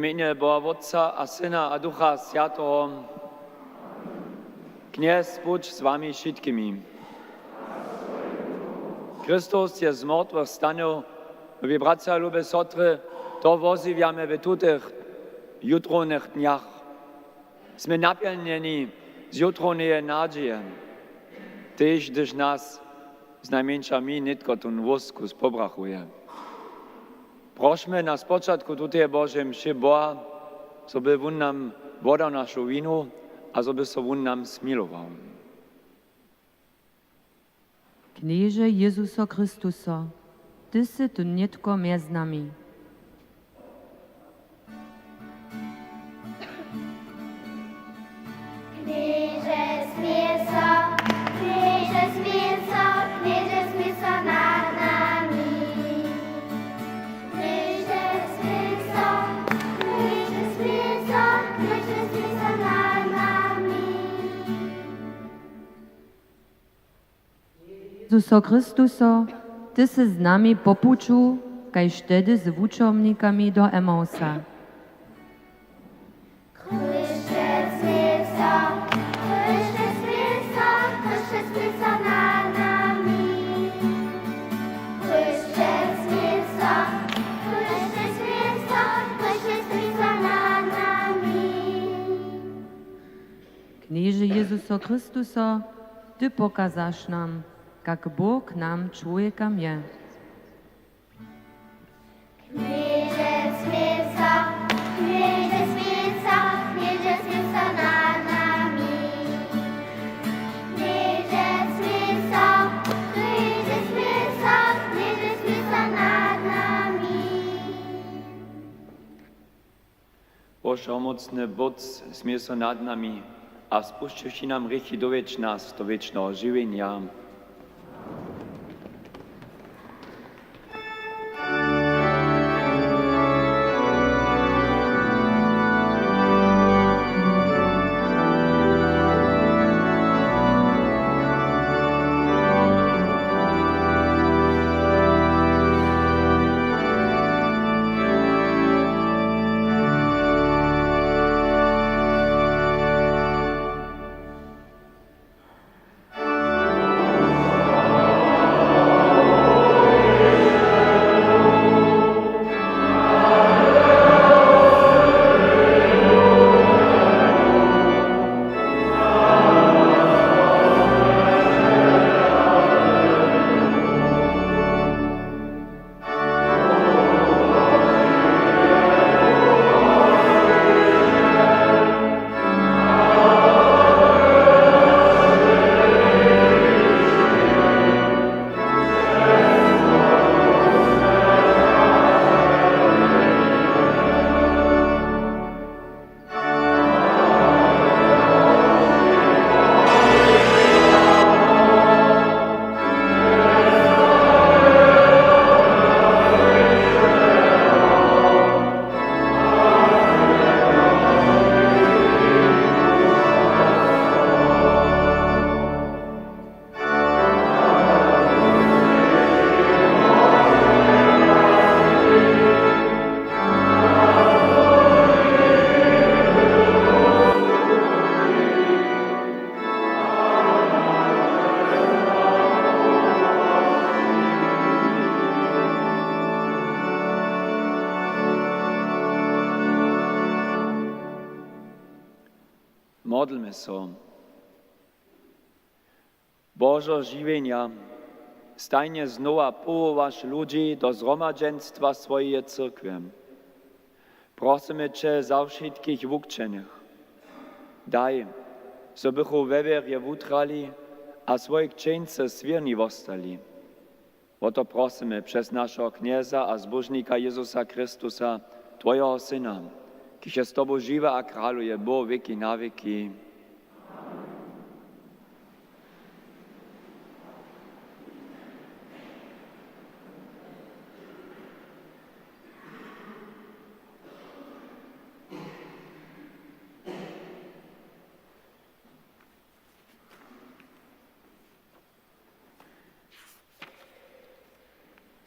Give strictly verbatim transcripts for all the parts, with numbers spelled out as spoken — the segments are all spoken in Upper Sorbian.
W mjenje Boha Wótca a Syna a Ducha Swjateho. Knjez budź z wami wšitkimi. Chrystus je z mortwych stanył, lubi bratřa, lube sotry, to wozjewjamy w tutych jutrownych dnjach. Smy napjelnjeni z jutrowneje nadźije, tež hdyž nas, znajmjeńša mi, nětko tón wózkus pobrachuje. Prošmy na spočatku tuteje Božej mši Boha, zo by wón nam wodał našu winu a zo by so wón nam smilował. Knježe Jezuso Chrystuso, ty sy tu nětko mjez nami. Knježe, smil so, Knježe, smil so, Knježe, smil so nad nami. Knježe, smil so, Knježe, smil so, Knježe, smil so nad nami. Jezuso Chrystuso, ty sy z nami po puću, kaž tehdy z wučomnikami do Emausa. Chryšće, smil so, Chryšće, smil so, Chryšće, smil so nad nami. Chryšće, smil so, Chryšće, smil so, Chryšće, smil so nad nami. Knježe Jezuso Chrystuso, ty pokazaš nam, kak Bóh k nam, čłowjekam, je. Knježe, smil so, Knježe, smil so, Knježe, smil so nad nami. Knježe, smil so, Knježe, smil so, Knježe, smil so nad nami. Wšehomócny Bóh, smil so nad nami a spušćiwši nam hrěchi do wěčna, do wěčneho žiwjenja. Modlmy so. Božo žiwjenja, stajnje znowa powołaš ludźi do zhromadźenstwa swojeje cyrkwje. Prosymy će za wšitkich wukćenych. Daj, zo bychu we wěrje wutrali a swojej křćeńce swěrni wostali. Wo to prosymy přez našeho Knjeza a Zbóžnika Jezusa Chrystusa, twojeho Syna, kiž je z tobu žiwy a kraluje Bóh wěki na wěki.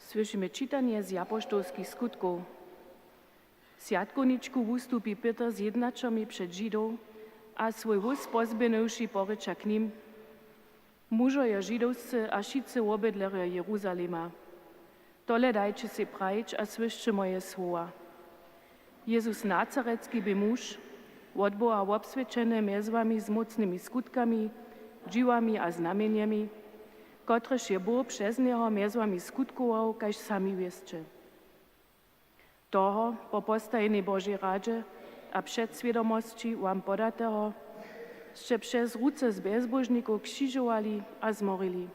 Słyšimy čitanje z Apoštołskich Skutkow. Swjatkowničku wustupi Pětr z jědnaćermi před Židow a swój wóz pozběhnywši porěča k nim: Mužojo židowscy a wšitcy wobydlerjo Jeruzalema, tole dajće sej prajić a słyšće moje słowa. Jezus Nazaretski bě muž, wot Boha wobswjećeny mjez wami z mócnymi skutkami, dźiwami a znamjenjemi, kotrež je Bóh přez njeho mjez wami skutkował, kaž sami wěsće. Toho po postajenej Božej radźe a předswědomosći wam podateho sće přez ruce z bjezbóžnikow křižowali a zmorili.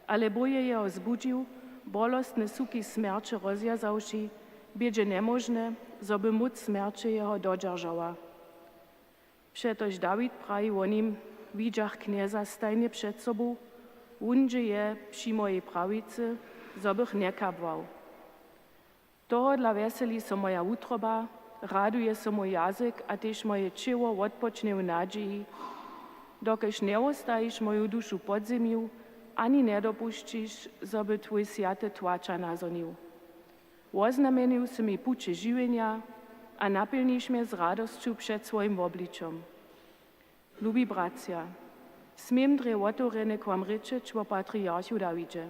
Ale Bóh je jeho zbudźił, bolostne suki smjerće rozwjazawši, bě dźe njemóžne, zo by móc smjerće jeho dodźeržała. Přetož Dawid praji wo nim: Widźach Knjeza stajnje před sobu, wón dźe je při mojej prawicy, zo bych njekabłał. Tohodla wjeseli so moja wutroba, raduje so mój jazyk a tež moje ćěło wotpočnje w nadźiji, dokelž njewostajiš moju dušu pod zemju ani njedopušćiš, zo by twój swjaty tłaća nazhonił. Woznamjenił sy mi puće žiwjenja a napjelniš mje z radosću před swojim wobličom. Lubi bratřa, směm drje wotewrjene k wam rěčeć wo patriarchu Dawidźe.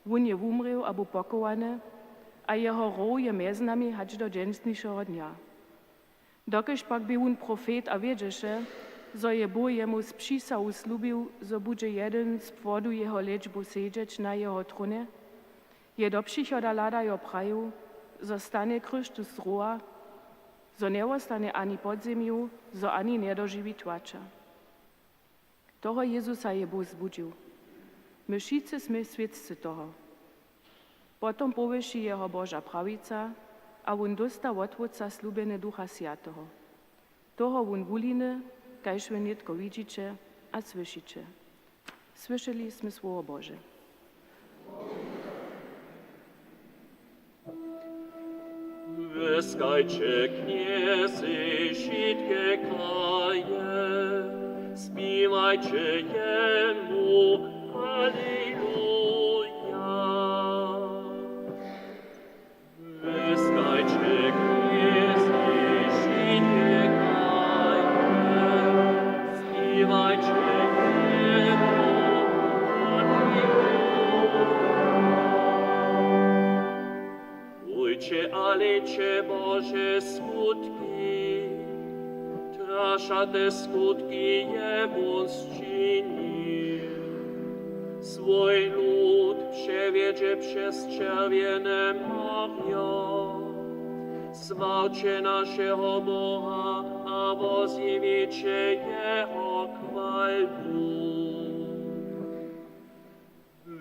Wón je wumrěł a bu pochowany, a jeho row je mjez nami hač do dźensnišeho dnja. Dokelž pak bě wón profet a wědźeše, zo je Bóh jemu z přisahu slubił, zo budźe jedyn z płodu jeho lěčbow sedźeć na jeho trónje, je do přichoda hladajo prajił, zo stanje Chrystus z rowa, zo njewostanje ani pod zemju, zo ani njedožiwi tłaća. Toho Jezusa je Bóh zbudźił. My wšitcy smy swědcy toho. Potom powěši jeho Boža prawica a wón dósta wot Wótca slubjeny Ducha Swjateho. Toho wón wuliny, kaž wy nětko widźiće a słyšiće. Słyšeli smy słowo Bože. Wyskajće Knjezej wšitke kraje, spiwajće jemu Aleluja. Wyskajće Knjezej wšitke kraje, spiwajće jemu Aleluja. Wójće a hlejće Bože skutki, trašate skutki je wón sčinił. Swój lud přewjedźe přez Čerwjene morjo. Sławće našeho Boha a wozjěwiće jeho chwalbu.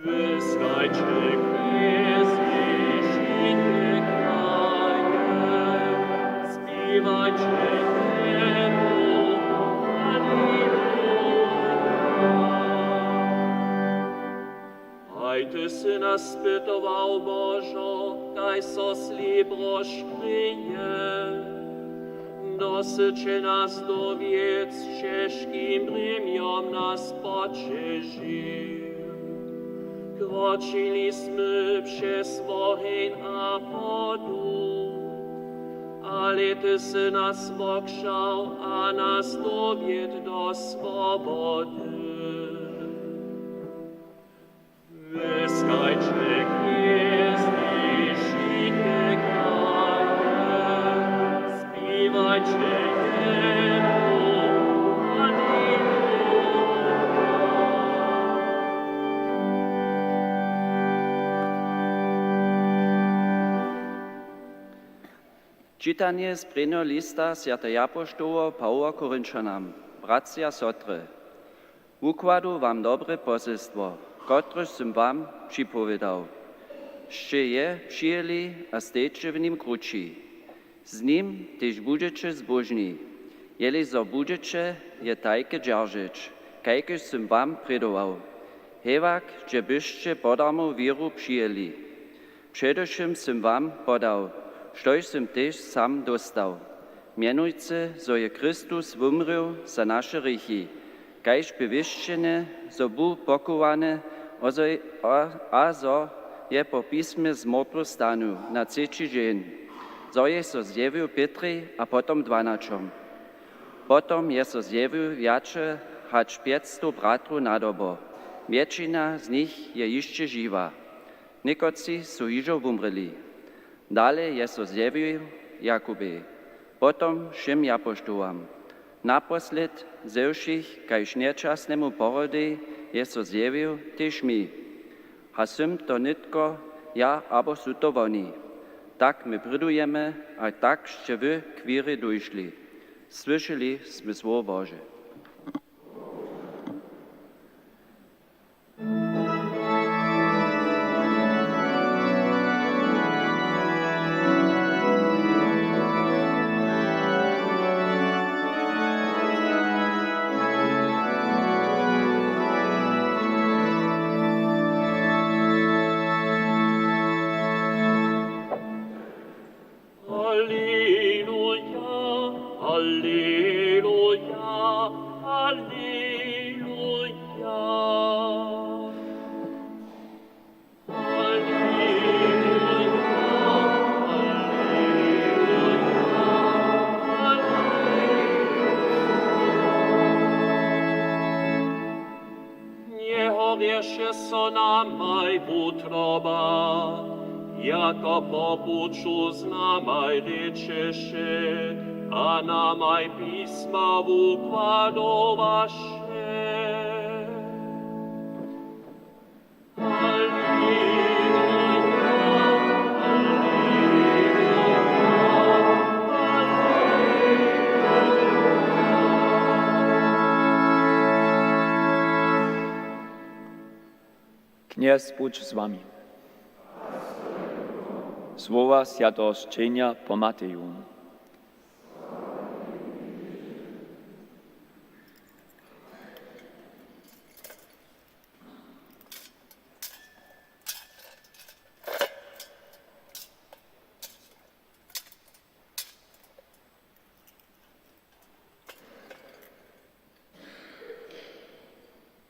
Wyskajće Knjezej wšitke kraje, spiwajće jemu Aleluja. Haj, ty sy nas spytował, Božo, kaž so slěbro škryje. Dosyće nas dowjedz, ćežkim brěmjom nas poćeži. Kročili smy přez woheń a wodu, ale ty sy nas wokřał a nas dowjedł do swobody. Wyskajće Knjezej wšitke kraje, spiwajće jemu Aleluja. Čitanje z prěnjeho lista swjateho apoštoła Pawła Korinćanam. Bratřa a sotry, wukładu wam dobre poselstwo, kotrež sym wam připowědał. Sće je přijeli a stejće w nim krući. Z nim tež budźeće zbóžni, jeli zo budźeće je tajke dźeržeć, kajkež sym wam prědował. Hewak, hdźe byšće podarmo wěru přijeli. Předewšěm sym wam podał, štož sym tež sam dóstał. Mjenujcy, zo je Chrystus wumrěł za naše hrěchi, kaž bě wěsćene, zo bu pochowany, a zo, a, a zo je po pismje z mortwych stanył na třeći dźeń. zo je so zjewił Pětrej a potom dwanaćom. Potom je so zjewił wjace hač pjećstow bratrow nadobo. Wjetšina z nich je hišće žiwa. Někotři su hižo wumrěli. Dale je so zjewił Jakubej, potom wšěm japoštołam. Naposlěd ze wšěch kaž nječasnemu porodej je so zjewił tež mi. A sym to nětko ja, abo su to woni? Tak my prědujemy a tak sće wy k wěrje dóšli. Słyšeli smy słowo Bože. Alleluja, alleluja, alleluja. Alleluja, alleluja, alleluja. Njehorješe so namaj wutroba, jako po puću z namaj rěčeše a namaj pisma wukładowaše. Knjez budź z wami. Słowa swjateho sćenja po Mateju.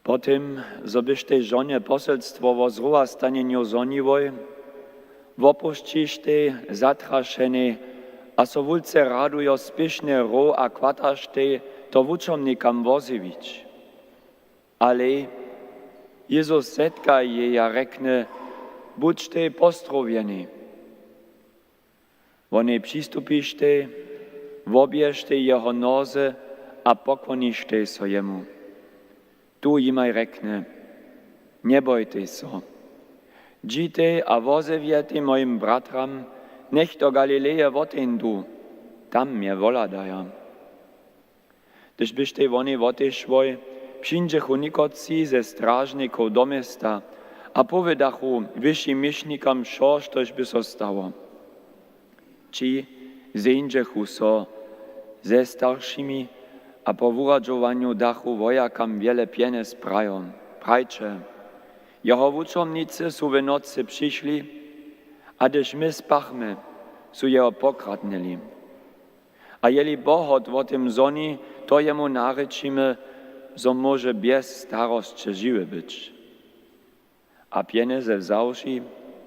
Po tym, zo byštej žonje poselstwo wo zrowastanjenju zhoniłoj, wopušćištej zatrašenej a so wulce radujo spěšnje row a chwataštej to wučomnikam wozjewić. Ale Jezus zetka jej a rjekny: Budźtej postrowjeni. Wonej přistupištej, wobještej jeho noze a pokłoništej so jemu. Tu jimaj rjekny: Njebojtej so. Dźitej a wozjewjej mojim bratram, njech do Galileje woteńdu, tam mje wohladaja. Hdyž byštej wonej wotešłoj, přińdźechu někotři ze stražnikow do města a powědachu wyšim měšnikam wšo, štož by so stało. Ći zeńdźechu so ze staršimi a po wuradźowanju dachu wojakam wjele pjenjez prajo: Prajće: Jeho wučomnicy su w nocy přišli, a hdyž my spachmy, su jeho pokradnyli. A jeli bohot wo tym zhoni, to jemu narěčimy, zo móže bjez starosće žiwy być. A pjenjezy wzawši,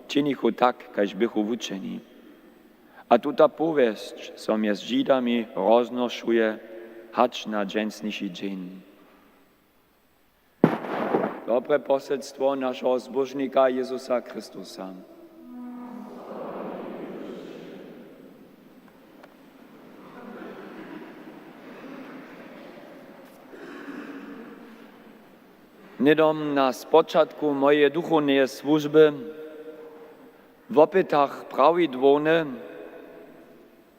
činichu tak, kaž bychu wučeni. A tuta powěsć so mjez Židami roznošuje hač na dźensniši dźeń. Dobre poselstwo našeho Zbóžnika Jezusa Chrystusa. Hnydom na spočatku mojeje duchowneje słužby wopytach prawidłowne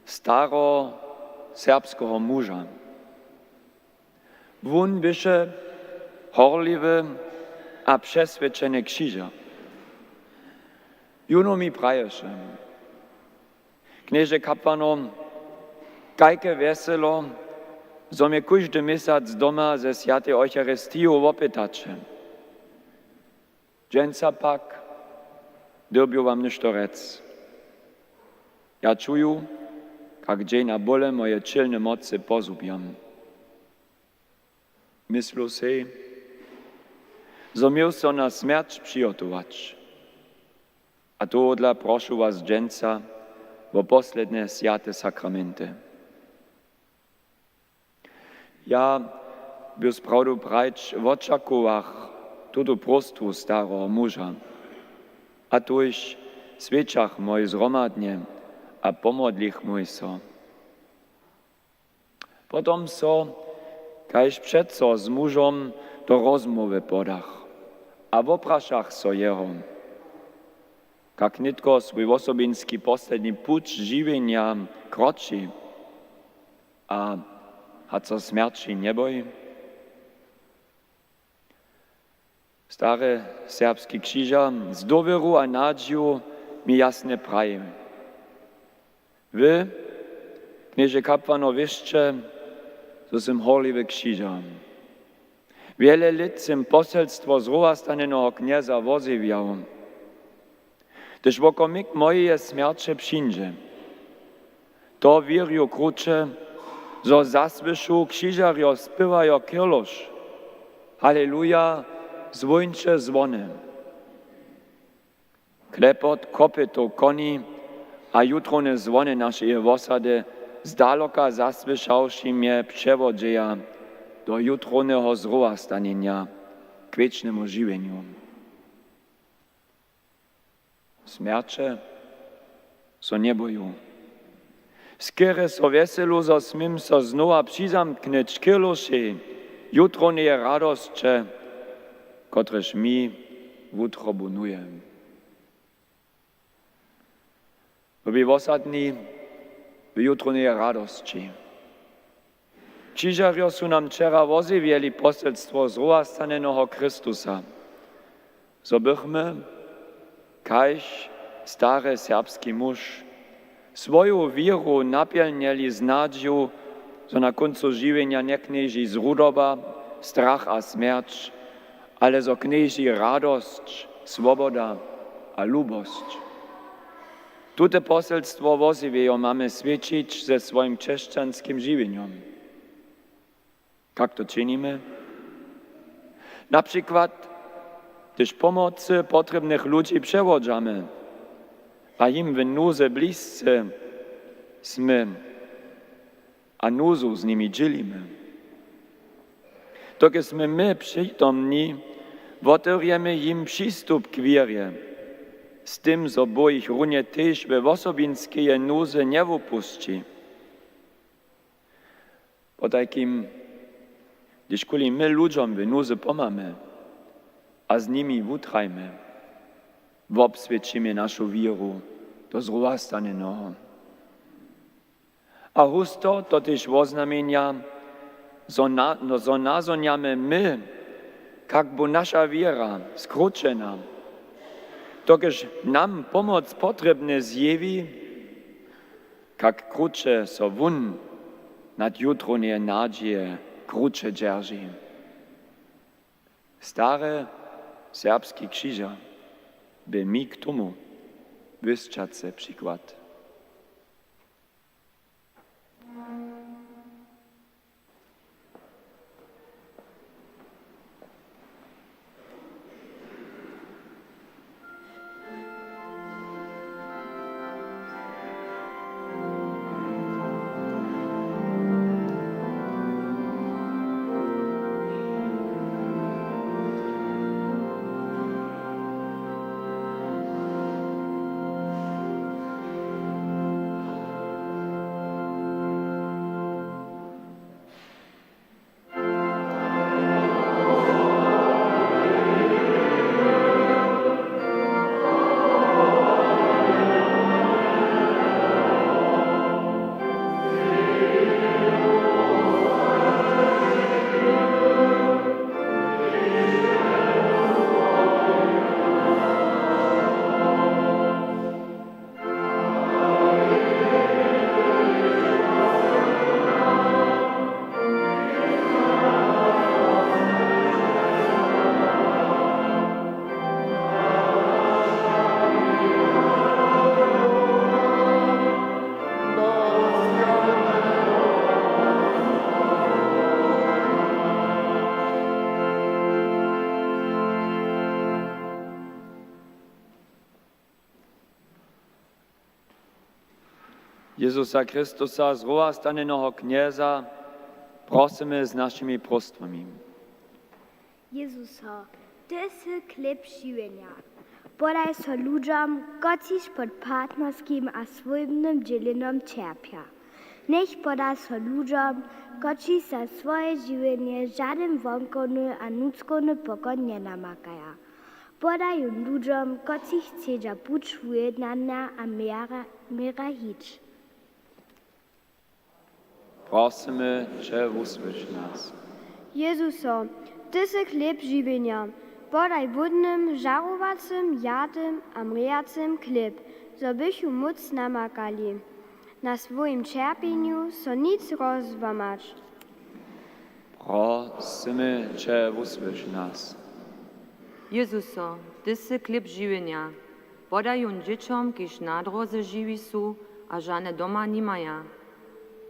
staroserbskeho muža. Wón běše horliwy a přeswědčeny křižer. Jónu mi praješe: Knježe kapłano, kajke wjeselo, zo mje kóždy měsac doma ze swjatej Eucharistiju wopytaće. Dźensa pak dyrbju wam něšto rjec. Ja čuju, kak dźeń a bóle moje ćělne mocy pozhubjam. Myslu sej, zo měł so na smjerć přihotować. A tohodla prošu was dźensa, wo posledne swjate sakramenty. Ja, bě sprawdu prajć, wočakowach tutu próstwu stareho muža, a tuž swěčach mój zhromadnje a pomodlichmoj so. Potom so, kaž přeco, z mužom do rozmołwy podach a woprašach so jeho, kak nětko swój wosobinski posledni puć žiwjenja kroči a hač so smjerći njeboji. Stary serbski křižar z dowěru a nadźiju mi jasnje praji: Wy, knježe Kapłano, wěsće, zo sym horliwy křižar. Wjele lět sym poselstwo zruwastanjeneho Knjeza wozjewjał. Hdyž wokomik mojeje smjerće přińdźe, to wěrju kruće, zo zasłyšu křižarjo spěwajo kěrluš: Haleluja, zwóńće zwony. Klepot kopytow koni a jutrowne zwony našeje wosady zdaloka zasłyšawši mje přewodźeja do jutrowneho zruwastanjenja k wěčnemu žiwjenju. Smjerće so njeboju. Skerje so wjeselu, zo směm so znowa přizamknyć k kěrlušej jutrowneje radosće, kotrež mi wutrobu nuje. Lubi wosadni, w jutrowneje radosći. Křižarjo su nam wčera wozjewjeli poselstwo zruwastanjeneho Chrystusa, zo bychmy, kaž stary serbski muž, swoju wěru napjelnjeli z nadźiju, zo na kóncu žiwjenja njeknježi zrudoba, strach a smjerć, ale zo knježi radosć, swoboda a lubosć. Tute poselstwo wozjewjejo mamy swědčić ze swojim křesćanskim žiwjenjom. Kak to činimy? Na přikład, hdyž pomocy potrěbnych ludźi přewodźamy a jim w nuzy blizcy smy a nuzu z nimi dźělimy. Dokelž smy my přitomni, wotewrjemy jim přistup k wěrje, z tym, zo Bóh jich runje tež we wosobinskeje nuzy njewupušći. Potajkim, hdyž kuli my ludźom w nuzy pomhamy a z nimi wutrajimy, wobswědčimy našu wěru do zruwastanjeneho. A husto to tež woznamjenja, zo na-, no, zo nazhonjamy my, kak bu naša wěra skrućena. Dokelž nam pomoc potrěbne zjewi, kak kruće so wón nad jutrowneje nadźije kruće dźerži. Stary serbski křižar bě mi k tomu wěsćacy přikład. Jezusa Chrystusa, zrowastanjeneho Knjeza, prosymy z našimi próstwami. Jezuso, ty sy chlěb žiwjenja. Podaj so ludźom, kotřiž pod partnerskim a swójbnym dźělenjom ćerpja. Njech poda so ludźom, kotřiž za swoje žiwjenje žadyn wonkowny a nutřkowny pokon njenamakaja. Podaj jón ludźom, kotřiž chcedźa puć wujednanja a měra, měra hić. Prosymy će, wusłyš nas. Jezuso, ty sy chlěb žiwjenja. Podaj hłódnym žarowacym, jadym a mrejacym chlěb, zo bychu móc namakali na swojim ćerpjenju so nic rozłamać. Prosymy će, wusłyš nas. Jezuso, ty sy chlěb žiwjenja. Podaj jón dźěćom, kiž na dróze žiwi su a žane doma nimaja.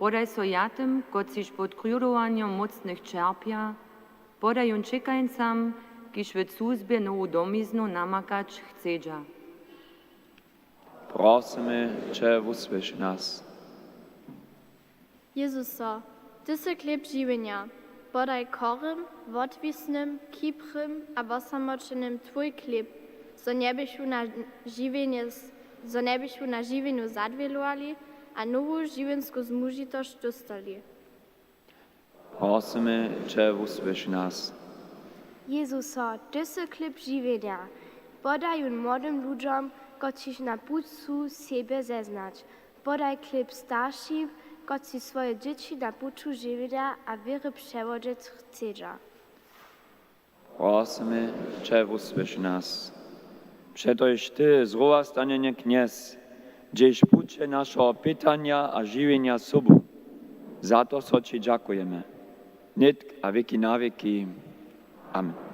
Podaj so jatym, kotřiž pod krjudowanjom mócnych ćerpja. Podaj jón ćěkańcam, kiž w cuzbje nowu domiznu namakać chcedźa. Prosymy će, wusłyš nas. Jezuso, ty sy chlěb žiwjenja. Podaj chorym, wotwisnym, chibrym a wosamoćenym twój chlěb, zo njeběchu na žiwjenje, zo njeběchu na žiwjenju zadwělowali a nowu žiwjensku zmužitosć dóstali. Prosymy će, wusłyš nas. Jezuso, ty sy chlěb žiwjenja. Podaj jón młodym ludźom, kotřiž na puć su, sebje zeznać. Podaj chlěb staršim, kotřiž swoje dźěći na puću žiwjenja a wěry přewodźeć chcedźa. Prosymy će, wusłyš nas. Přetož ty, zrowastanjeny Knjez, dźeš puće našeho pytanja a žiwjenja sobu. Za to so ći dźakujemy. Nětk a wěki na wěki. Amen.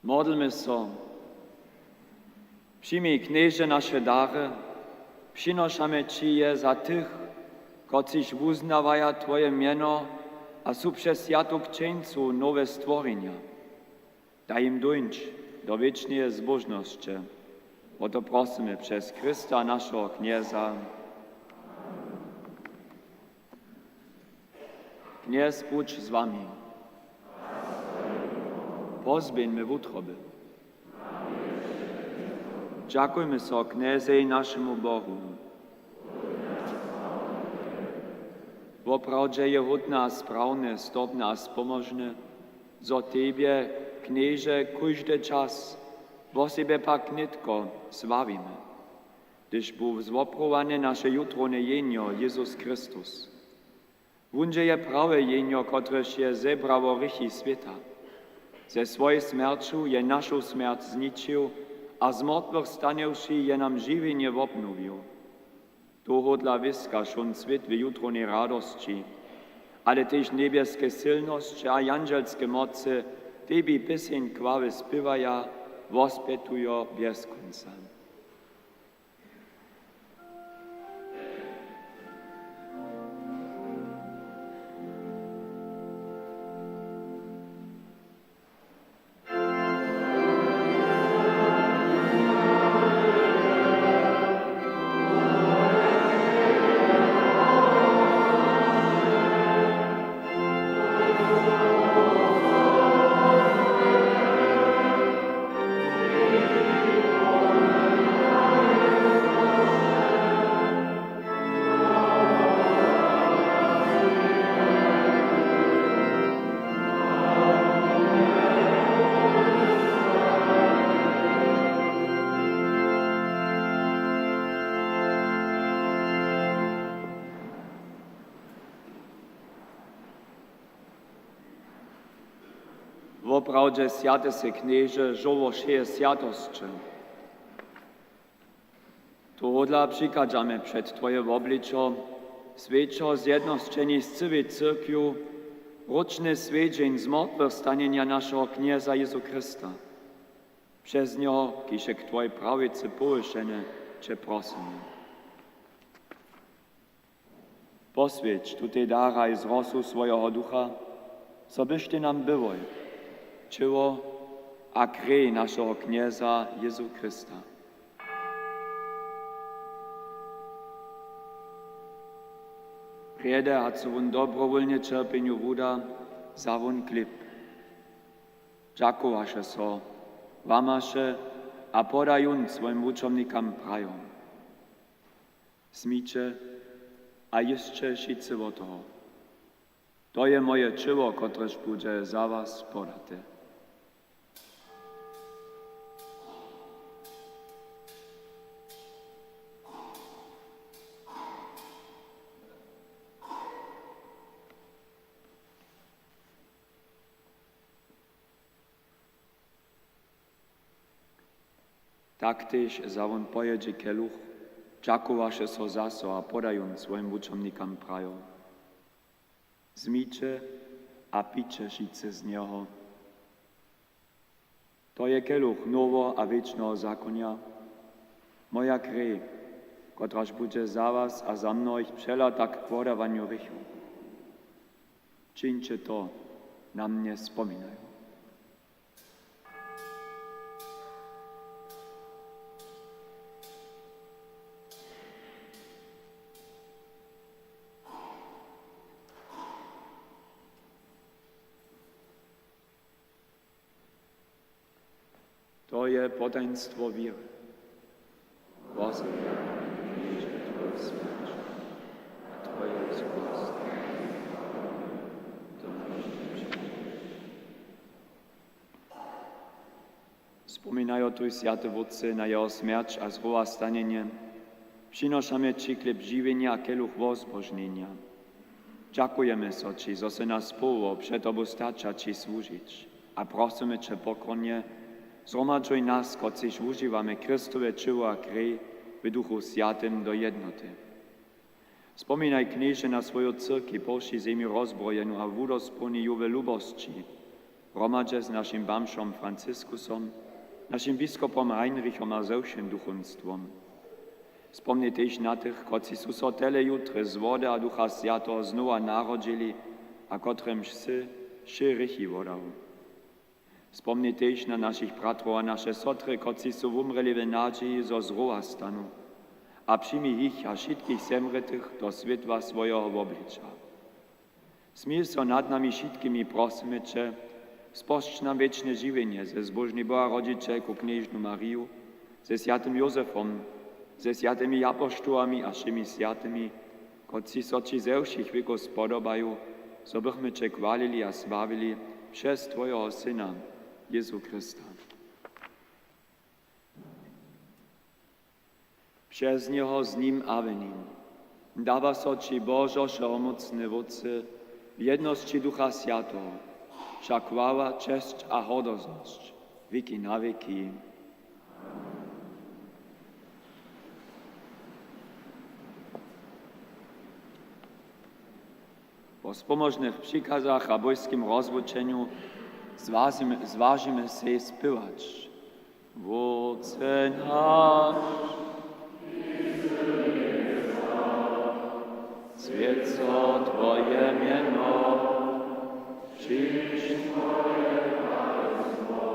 Modlmy so. Přijmi, Knježe, naše dary, přinošamy ći je za tych, kotřiž wuznawaja Twoje mjeno a su přez swjatu křćeńcu nowe stworjenja. Daj jim dóńć do wěčneje zbóžnosće. Wo to prosymy přez Chrysta, našeho Knjeza. Knjez budź z wami. Pozběhńmy wutroby. Dźakujmy so Knjezej, našemu Bohu. Woprawdźe je hódne a sprawne, zdobne a spomožne, zo Tebje, Knježe, kóždy čas, wosebje pak nětko, sławimy, hdyž bu zwoprawowany naše jutrowne Jehnjo, Jezus Chrystus. Wón je prawe Jehnjo, kotrež je zebrało hrěchi swěta. Ze swojej smjerću je našu smjerć zničił a z mortwych stanjewši je nam žiwjenje wobnowił. Tohodla wěskaš wón swět w jutrownej radosći, ale tež njebjeske sylnosće a jandźelske mocy Tebi pěseń chwały spěwaja, wospjetujo bjez kónca. Woprawdźe swjaty sy, Knježe, žórło wšeje swjatosće. Tohodla přichadźamy před Twoje wobličo, swjećo zjednosćeni z cyłej cyrkwju, ročny swjedźeń zmortwychstanjenja našeho Knjeza Jezu Chrysta. Přez njeho, kiž je k Twojej prawicy powyšeny, Će prosymy. Poswjeć tutej daraj z rosu swojeho Ducha, zo byštej nam byłoj ćěło a krej našeho Knjeza Jezu Chrysta. Prjedy hač so wón dobrowólnje ćerpjenju wuda, wza wón chlěb. Dźakowaše so, łamaše a poda jón swojim wučomnikam, prajo: Wzmiće a jěsće wšitcy wot toho. To je moje ćěło, kotrež budźe za was podate. Tak tež wza wón po jědźi keluch, dźakowaše so zaso a poda jón swojim wučomnikam, prajo: Wzmiće a piće wšitcy z njeho. To je keluch noweho a wěčneho zakonja, moja krej, kotraž budźe za was a za mnohich přelata k wodawanju hrěchow. Čińće to na mnje spominajo. To je potajnstwo wěry. Wozjewjamy Twoju smjerć a Twoje wzrostanje do našich dźenjow. Spominajo tuž, swjaty Wótče, na jeho smjerć a zrowastanjenje, přinošamy Ći chlěb žiwjenja a keluch wozbožnjenja. Dźakujemy so Ći, zo sy nas powołał před Tobu stać a Ći słužić. A prosymy Će pokornje, zhromadźuj nas, kotřiž wužiwamy Chrystowe ćěło a krej, w Duchu Swjatym do jednoty. Spominaj, Knježe, na swoju cyrkej po wšej zemi rozbrojenu a wudospołnij ju w lubosći. Hromadźe z našim bamžom Franciskusom, našim biskopom Heinrichom a ze wšěm duchowstwom. Spomnij tež na tych, kotřiž su so tele jutre z wody a Ducha Swjateho znowa narodźili a kotrymž sy wšě hrěchi wodał. Spomnij tež na našich bratrow a naše sotry, kotřiž su wumrěli w nadźiji, zo z rowa stanu. A přijmi jich a wšitkich zemrětych do swětła swojeho wobliča. Smil so nad nami wšitkimi, prosymy će, spožč nam wěčne žiwjenje ze zbóžnej Boharodźićelku knježnu Mariju, ze swjatym Józefom, ze swjatymi japoštołami a wšěmi swjatymi, kotřiž so ći ze wšěch wěkow spodobaju, zo bychmy će chwalili a sławili přez twojeho Syna, Jězu Chrysta. Přez njeho, z nim a w nim dawa so ći, Božo wšehomócny Wótče, w jednosći Ducha Swjateho wša chwała, česć a hordoznosć wěki na wěki. Po spomožnych přikazach a bójskim rozwučenju zwažimy, zwažimy sej spěwać. Wótče naš, swjeć so twoje mjeno, přińdź twoje kralestwo,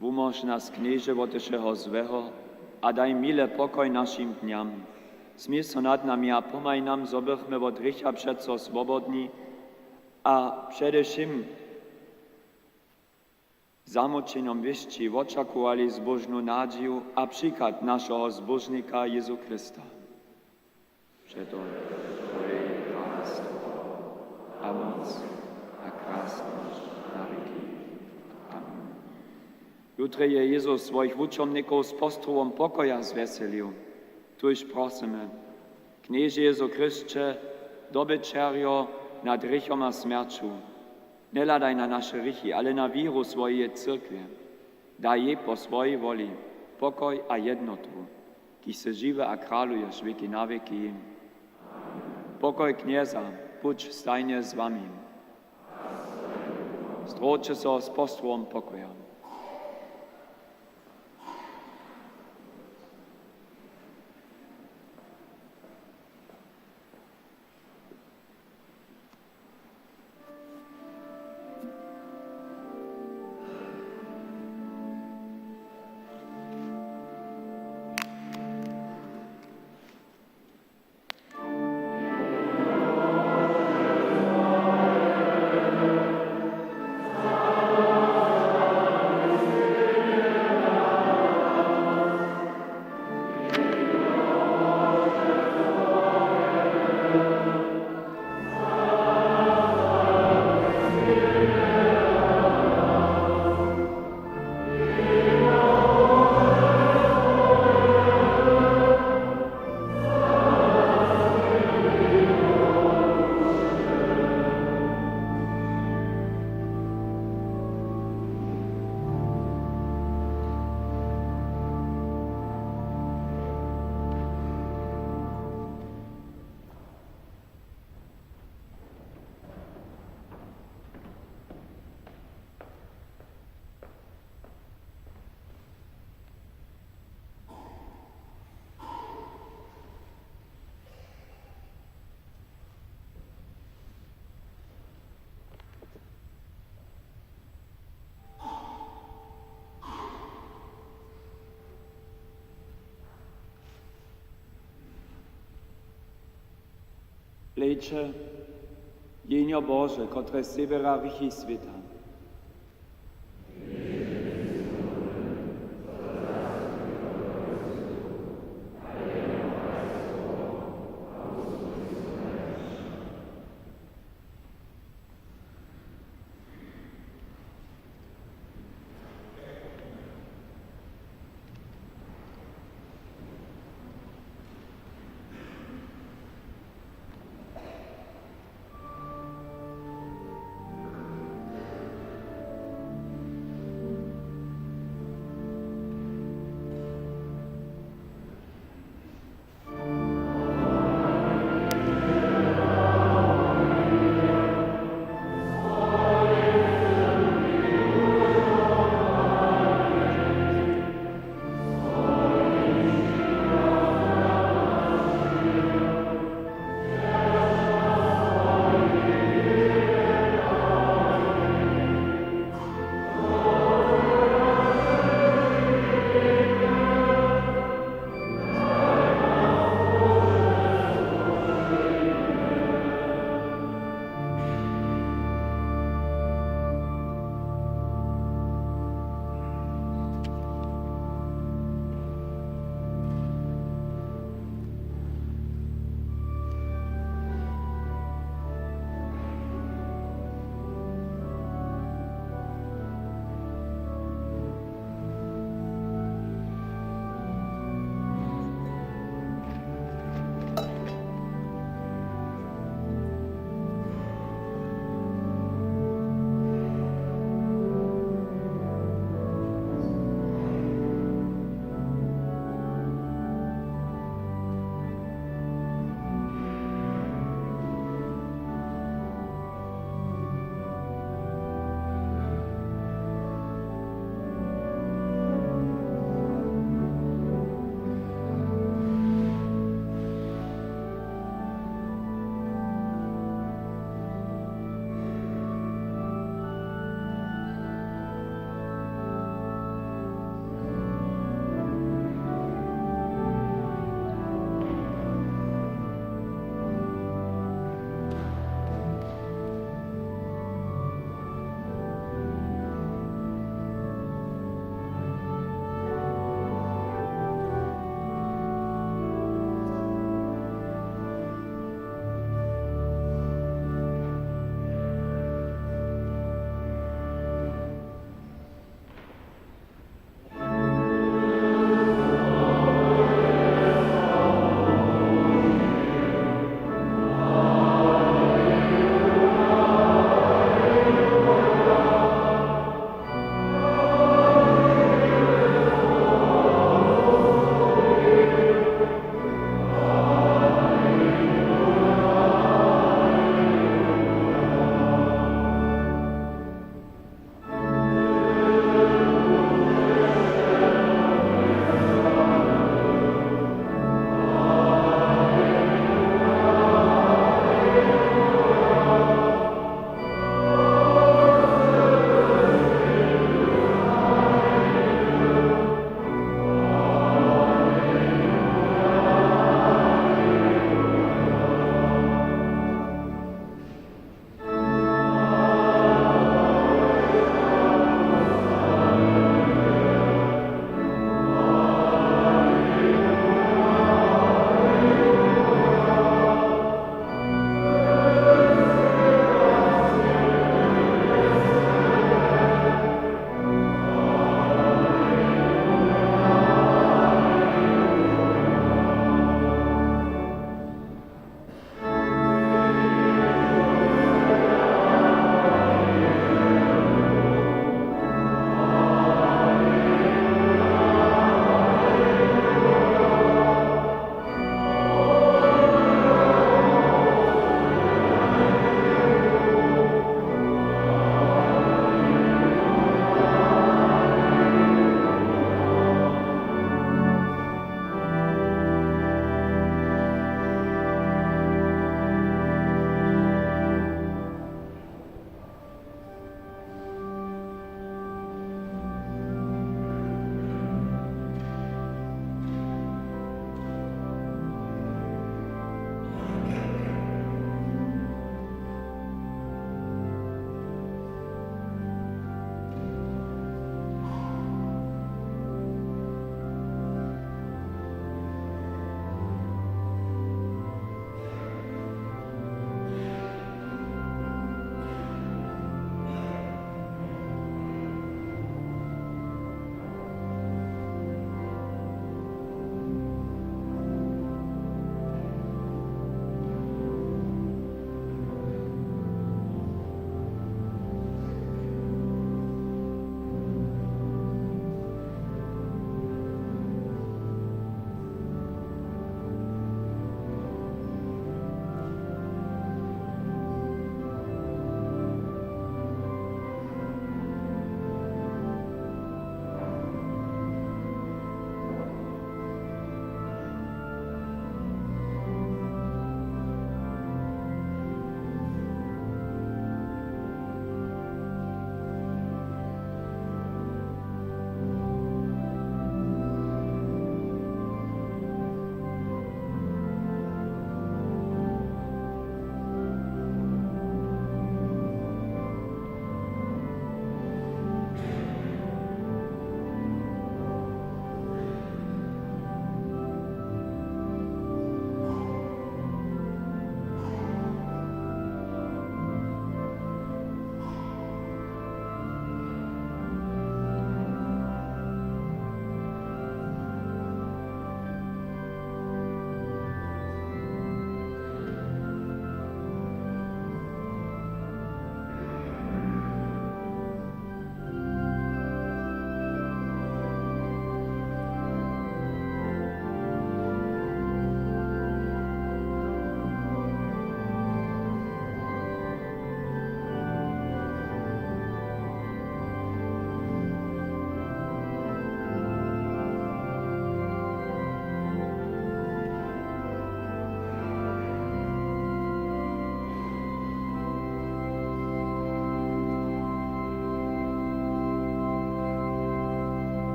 Wumóž nas, Knježe, wote wšeho złeho a daj mile pokoj našim dnjam. Smil so nad nami a pomhaj nam, zo bychmy wot hrěcha přeco swobodni a předewšěm zamočenjom wěsći wočakowali zbóžnu nadźiju a přichad našeho Zbóžnika Jězu Chrysta. Přetož twoje je kralestwo a móc a krasnosć na wěki. Amen. Jutrje je Jezus swojich wučomnikow z postrowom pokoja zwjeselił. Tuž prosymy: Knježe Jezu Chrysće, dobyćerjo nad hrěchom a smjerću, njehladaj na naše hrěchi, ale na wěru swojeje cyrkwje. Daj jej po swojej woli pokoj a jednotu, kiž sy žiwy a kraluješ wěki na wěki. Pokoj Knjeza budź stajnje z wami. Zdroće so z postrowom pokoja. Hlejće, Jehnjo Bože, kotrež zběra hrěchi swěta.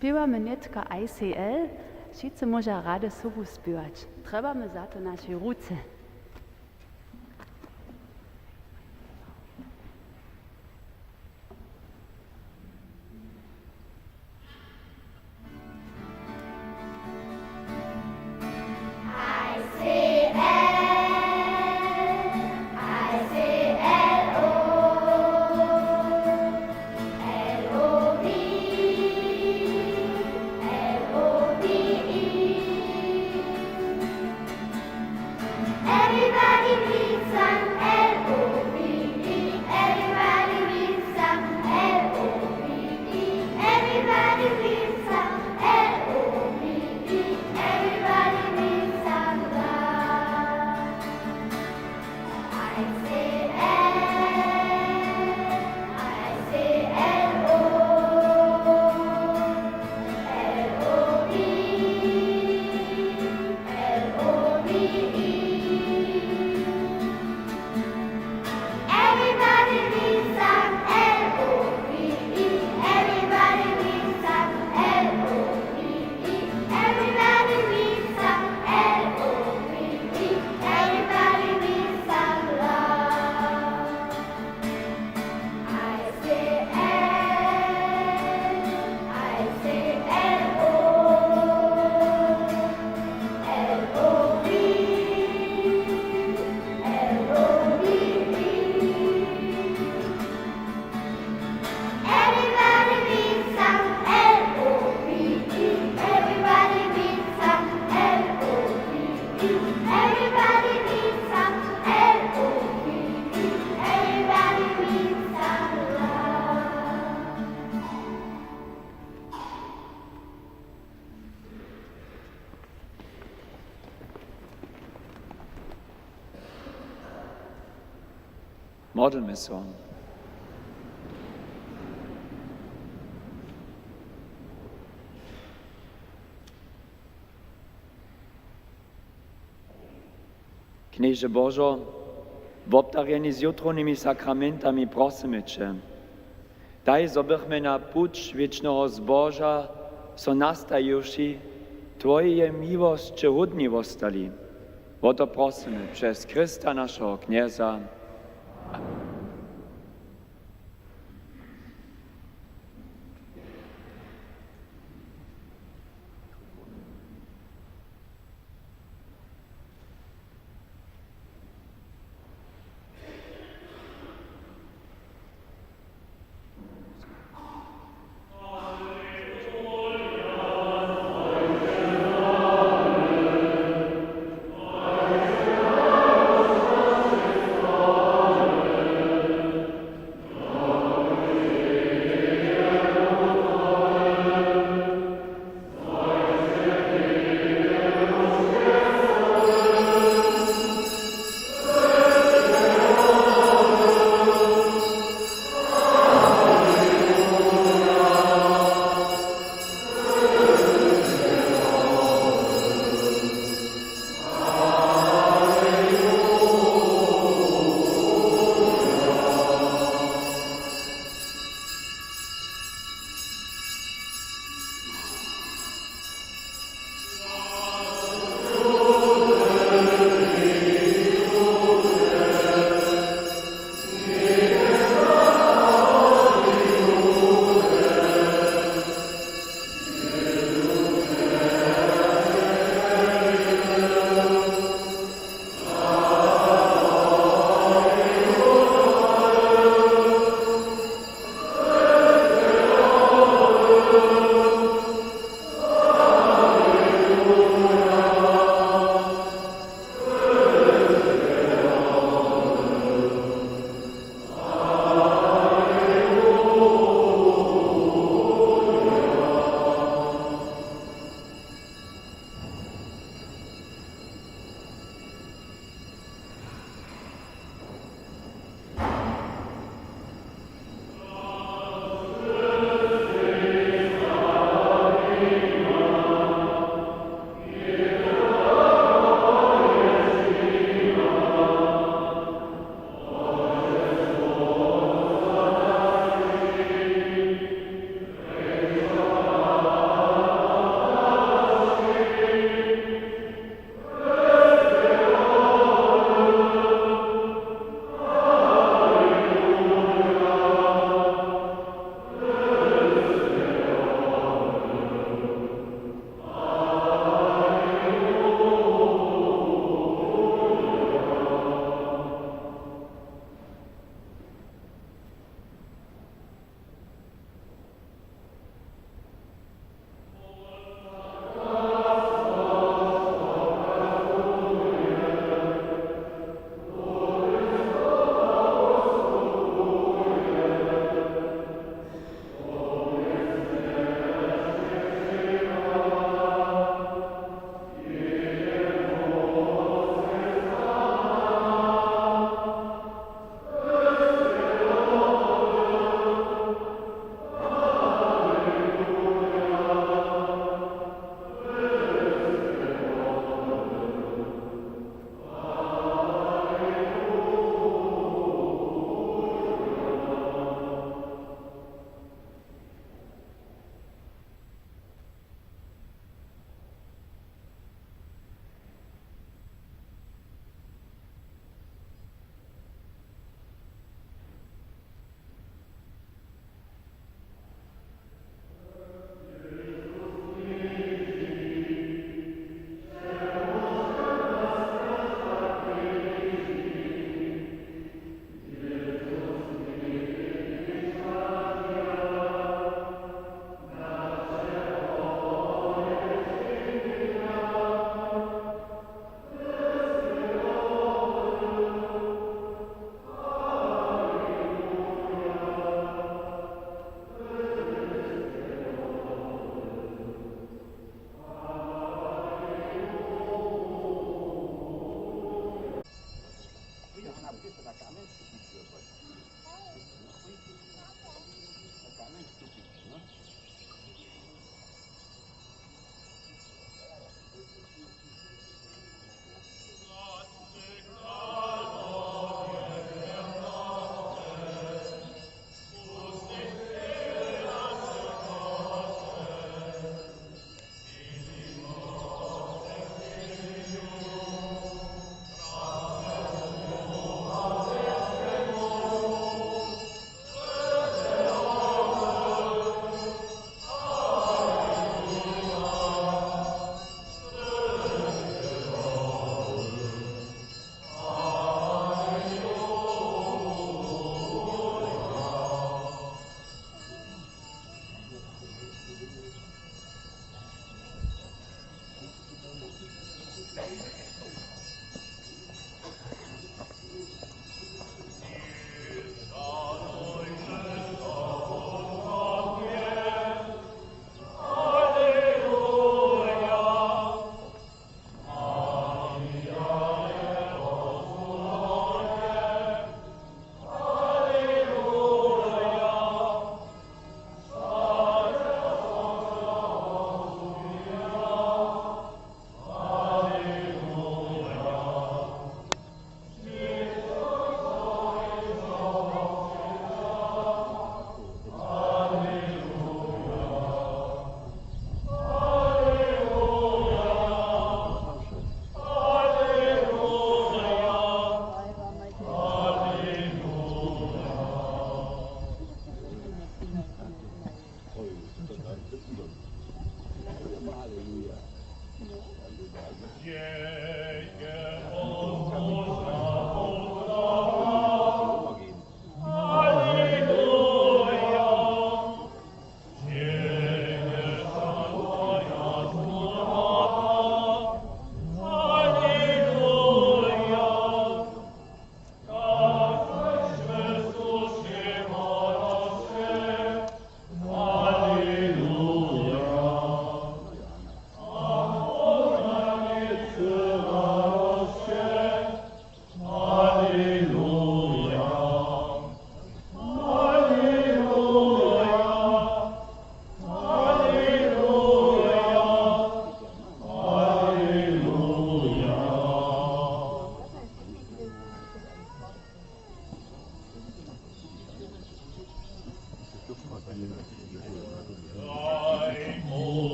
Spěwamy nětka I C L, wšitcy móža rady sobu spěwać. Trjebamy za to našej ruce. Everybody meets up, L O V E. Everybody meets up, L O V E. Everybody meets up, L O V E. Everybody meets up, love. I C L, I C L O, L O V E, L O V E. Everybody meets up, L O V E. Everybody meets up, L O V E. Everybody meets up, L O V E. Everybody meets up, love. I C L, I C L O, L O V E, L O V E. Everybody meets up, L O V E. Everybody meets up, L O V E. Everybody meets up, L O V E. Everybody meets up, love. Modlmy so. Knježe Božo, wobdarjeni z jutrownymi sakramentami, prosymy Će, daj, zo bychmy na puć wěčneho zboža so nastajiwši, Twojeje miłosće hódni wostali. Wo to prosymy přez Chrysta, našeho Knjeza. Amen.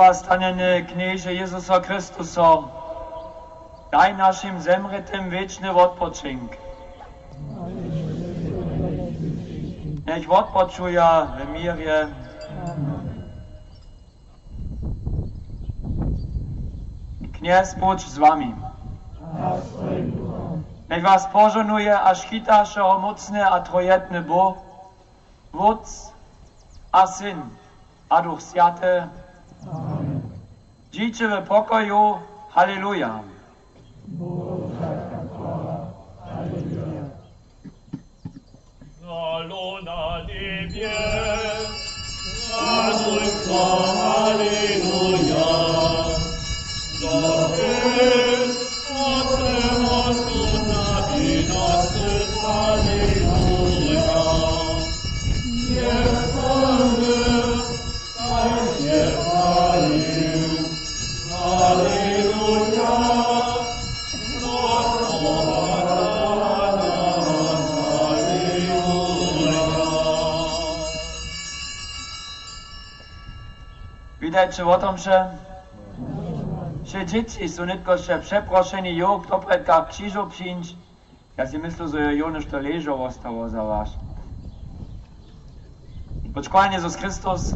Znowa stanjeny Knježe Jezuso Chrystuso, daj našim zemrětym wěčny wotpočink. Njech wotpočuja w měrje. Knjez budź z wami. Njech was požohnuje a škita wšehomócny a trojedny Bóh, Wótc a Syn a Duch Swjaty. Dźiće w pokoju. Haleluja. Kralo na njebje, raduj so, haleluja. Dobry, Bože, haleluja. Jest Pan, Witajće wotomše. Wše dźěći su nětko wše přeprošeni, jo, doprědka k křižu přińdź. Ja sej myslu, zo je jónu što ležo wostało za was. Poćkowanje Jezus Chrystus.